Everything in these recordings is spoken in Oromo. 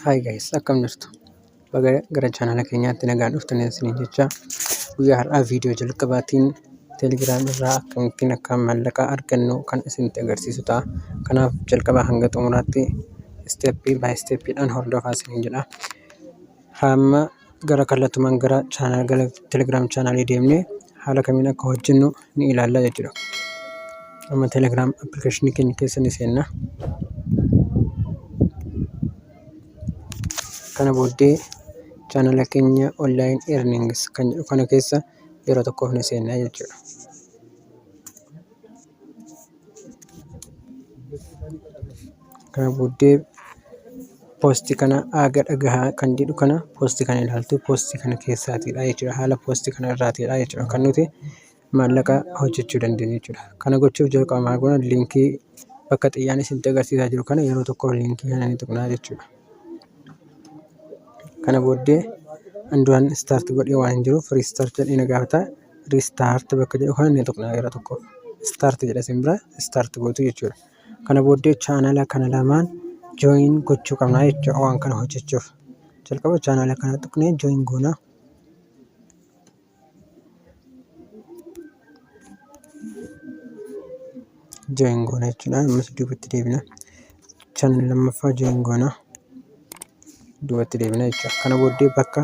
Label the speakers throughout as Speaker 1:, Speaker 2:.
Speaker 1: Hi guys, akkam jirtu? Baga gara chaanala keenyaatti nagaan dhuftanii isiniin jecha guyyaa har'aa viidiyoo jalqabaatiin Telegram irraa akkamittiin akka maallaqa argannu kan isinitti agarsiisu ta'a. Kanaaf jalqabaa hanga xumuraatti isteeppii baay isteeppiidhaan hordofaa isiniin jedha. Hamma gara kallattumaan gara chaanal gara Telegram chaanaalii deemnee haala kamiin akka hojjennu ni ilaalla jechuudha. Amma Telegram appilikeeshinii keenya keessa ni seenna. Kana booddee chaanala keenya online earnings kan jedhu kana keessa yeroo tokkoof ni seenna jechuudha. Kana booddee poostii kana aaga dhagahaa kan jedhu kana poostii kana ilaaltu poostii kana keessaatiidha jechuudha. Haala poostii kana irraatiidha jechuudha kan nuti maallaqa hojjechuu dandeenyu jechuudha. Kana gochuuf jalqaba maal goona liinkii bakka xiyyaan isinitti agarsiisaa jiru kana yeroo tokkoof liinkii kana ni tuqnaa jechuudha. Kana booddee an duraan start godhee waan hin jiruuf restart jedhee na gaafata. Restart bakka jedhu kana ni tuqna yeroo tokkoof. Start jedha isin bira start gootu jechuudha. Kana booddee chaanala kana lamaan join gochuu qabna jechuudha waan kana hojjechuuf. Jalqaba chaanala kana tuqnee join goona. Join goona jechuudha. Ammas duubatti deebina. Chaanala lammaffaa join goona. Duubatti deebina jechuudha. Kana booddee bakka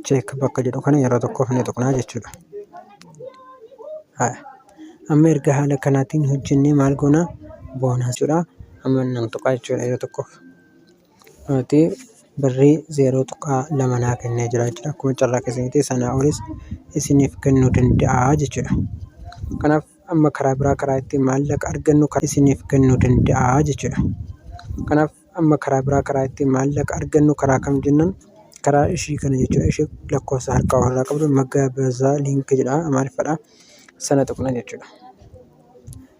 Speaker 1: check bakka jedhu kana yeroo tokkoof ni tuqnaa jechuudha. Amma erga haala kanaatiin hojjennee maal goona boonaa jechuudha. Amma nan tuqaa jechuudha yeroo tokkoof. Nuti birrii 0.2 naa kennee jira jechuudha. Akkuma carraa keessanitti sanaa olis isiniif kennuu danda'a jechuudha. Kanaaf amma karaa biraa karaa ittiin maallaqa argannu isiniif kennuu danda'a jechuudha. Kanaaf amma karaa biraa karaa ittiin maallaqa argannu karaa kam jennaan karaa ishii kana jechuudha. Ishee lakkoofsa harkaa ofirraa qabdu magaabaazaa liinki jedha amaariffadha. Sana tuqna jechuudha.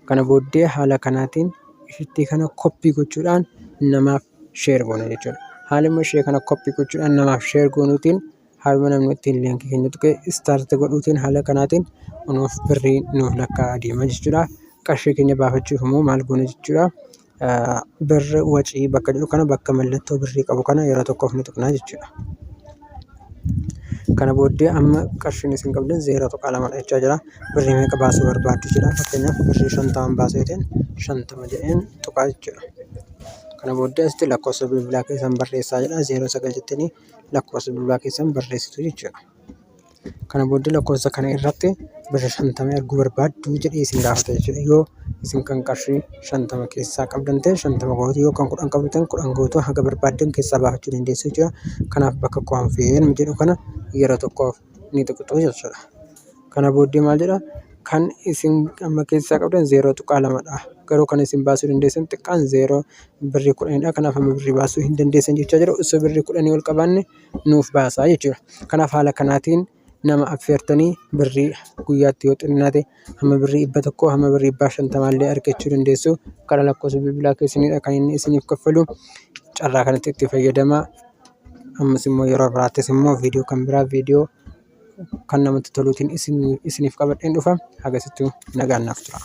Speaker 1: Kana booddee haala kanaatiin ishittii kana koppii gochuudhaan namaaf sheer goona jechuudha. Haaluma ishee kana koppii gochuudhaan namaaf sheer goonuutiin haaluma namni ittiin liinkii keenya tuqee istaart godhuutiin haala kanaatiin nuuf birrii nuuf lakkaa'aa deema jechuudha. Qarshii keenya baafachuuf immoo maal goona jechuudha. Birri wacii bakka jedhu kana bakka mallattoo birrii qabu kana yeroo tokkoof ni tuqnaa jechuudha. Kana booddee amma qarshiin isin qabdan 0.2 dha jechaa jira. Birrii meeqa baasuu barbaaddu jedha. Fakkeenyaaf birrii 50 baasuu yoo ta'e 50 jedheen tuqaa jechuudha. Kana booddee asitti lakkoofsa bilbilaa keessan barreessaa jedha. 09 jettanii lakkoofsa bilbilaa keessan barreessitu jechuudha. Kana booddee lakkoofsa kana irratti birrii 50 erguu barbaaddu jedhee isin gaafata jechuudha. Yoo isin kan qarshii 50 keessaa qabdan ta'e 50 gootu yoo kan 10 qabdu ta'e 10 gootu haga barbaaddan keessaa baafachuu dandeessu jechuudha. Kanaaf bakka confirm jedhu kana yeroo tokkoof ni tuqxu jechuudha. Kana booddee maal jedha kan isin amma keessaa qabdan 0.2 dha. Garuu kan isin baasuu dandeessan xiqqaan 0 birrii 10 dha. Kanaaf amma birrii baasuu hin dandeessan jechaa jira. Osoo birrii 10 ol qabaanne nuuf baasaa jechuudha. Kanaaf haala kanaatiin nama affeertanii birrii guyyaatti yoo xinnaate hamma birrii 100 hamma birrii 50 illee argachuu dandeessu. Karaa lakkoofsa bilbilaa keessaniidha kan inni isiniif kaffalu. Carraa kanatti itti fayyadamaa. Ammas immoo yeroo biraattis immoo viidiyoo kan biraa viidiyoo kan namatti toluutiin isiniif qabadheen dhufa. Hagasittuu nagaan naaf tura.